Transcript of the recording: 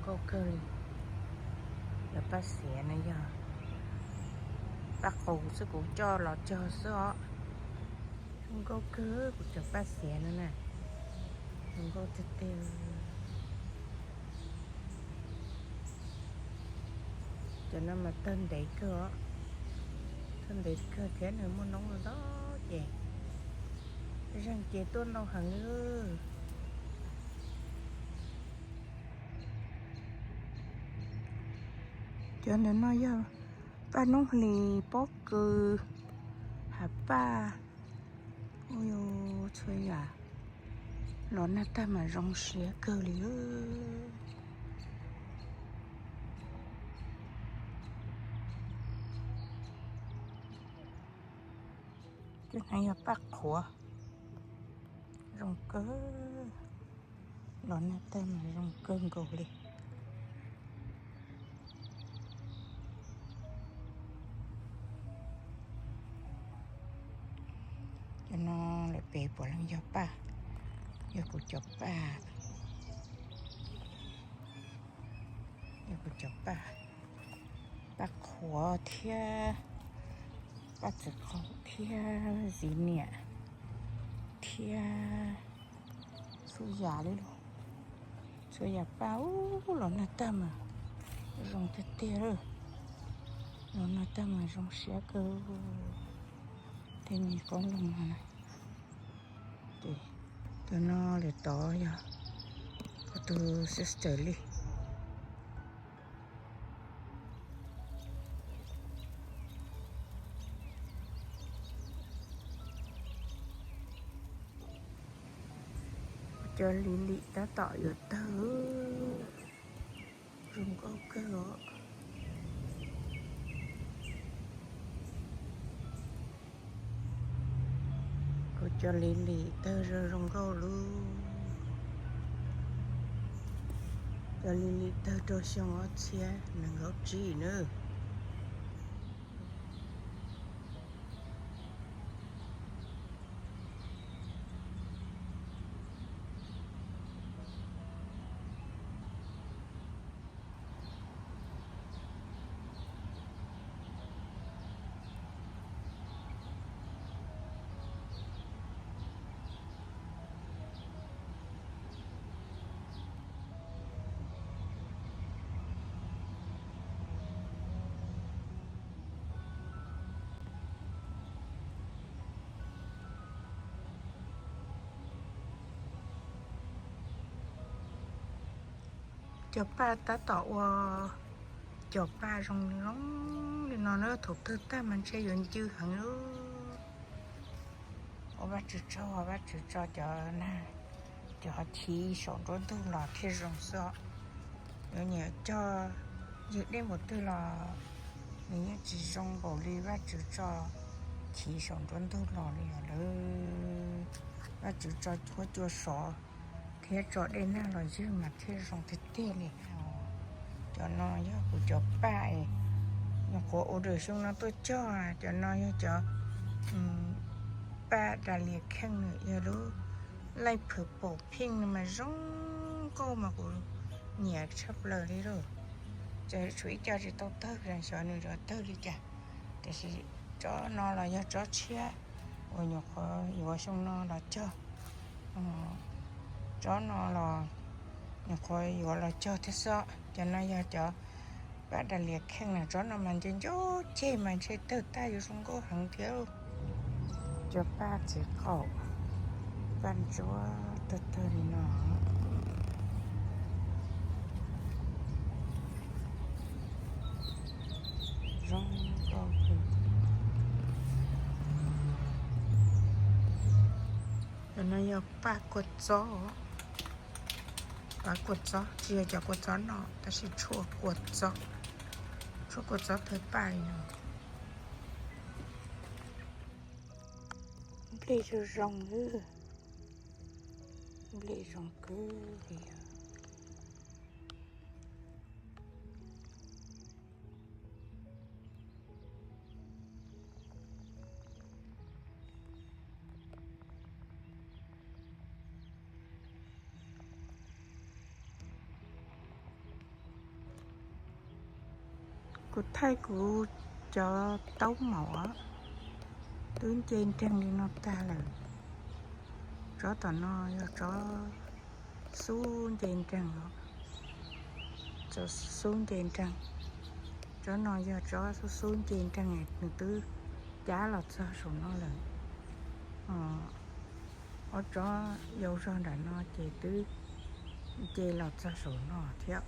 nkauj kawg li. Cov paj xiav no yog paj qus xwb, kuv coj los cog xwb os. Zoo nkauj kawg kuv cov paj xiav no na. Zoo nkauj tiag tiag. Cov no mas tawg ntev kawg os, tawg ntev kawg thiab nws muaj noob ntau ces zeeg ces tuaj ntau heev li. Cov ntawm no yog paj noob hlis, pob kws, hav paj, ua txhua yam los nag tag mas zoo siab kawg li. Cov no yog paj qhuav, zoo kawg, los nag tag mas zoo kawg nkaus li. Cov no lawm pem puav leej yog paj, yog kuv cov paj, yog kuv cov paj, paj qhuav thiab paj txiv qaub thiab zis niam thiab txhua yam li los, txhua yam paj ub los nag tag mas zoo tiag tiag lawm. Los nag tag mas zoo siab kawg. Tej me qoob loo no na. Cov no lawm tod yog kuv tus sister li. Cov lily tab tom yuav tawg, zoo nkauj kawg os. Kuv cov lily tawg zoo zoo nkauj lub. Cov lily tawg rau xyoo ob txhiab nees nkaum tsib nawb. Cov paj tab tom ua cov paj zoo zoo li no na, thaum tawg tag mas ntshe yuav ncw heev lub. Ua Vajtswv tsaug, Vajtswv tso cov nag, cov chiv saum nruab ntug los thiaj zoo xwb. Yuav nyiam cog ywg dej npaum twg los nws yeej tsis zoo npaum li Vajtswv tso chiv saum nruab ntug los li os lawm. Vajtswv tso huab cua sov thiab tso dej nag los ywg mas thiaj zoo tiag tiag li. Cov no yog kuv cov paj es nyuam qhuav order xyoo no tuaj cog. Cov no yog cov paj dahlia kheej, nws yog lub light purple pink no mas zoo nkauj mas kuv nyiam tshaj plaws li lauj. Ces tshuav ib co tsis tau tawg, xyov nws yuav tawg li cas. Tiam sis tsob no los yog tsob tshiab uas nyuam qhuav yuav xyoo no los cog. Tsob no los nyuam qhuav yuav los cog thiab xwb. Cov no yog cov paj dahlia kheej na, tsob no mas nco nco ceg mas ntshe tawg tag yuav zoo nkauj heev thiab. Cov paj txiv qaub, paj ntsuab tawg tawg li no. Zoo nkauj kawg. Cov no yog paj kua txob, paj kua txob, tsis yog cov kua txob no tab sis tshuaj kua txob, tshuaj kua txob tawg paj li no. Nplej zoo zoo, nplej zoo kawg li. Kuv thaij kuv cov taub maum os, twb nce nreeg li no tag lawm. Tsob tom no yog tsob xub nce nreeg os, tsob xub nce nreeg. Tsob no yog tsob xub xub nce nreeg, nws twb cab los txog saum no lawm. Ob tsob yau zog nram no ces twb nce los txog saum no thiab.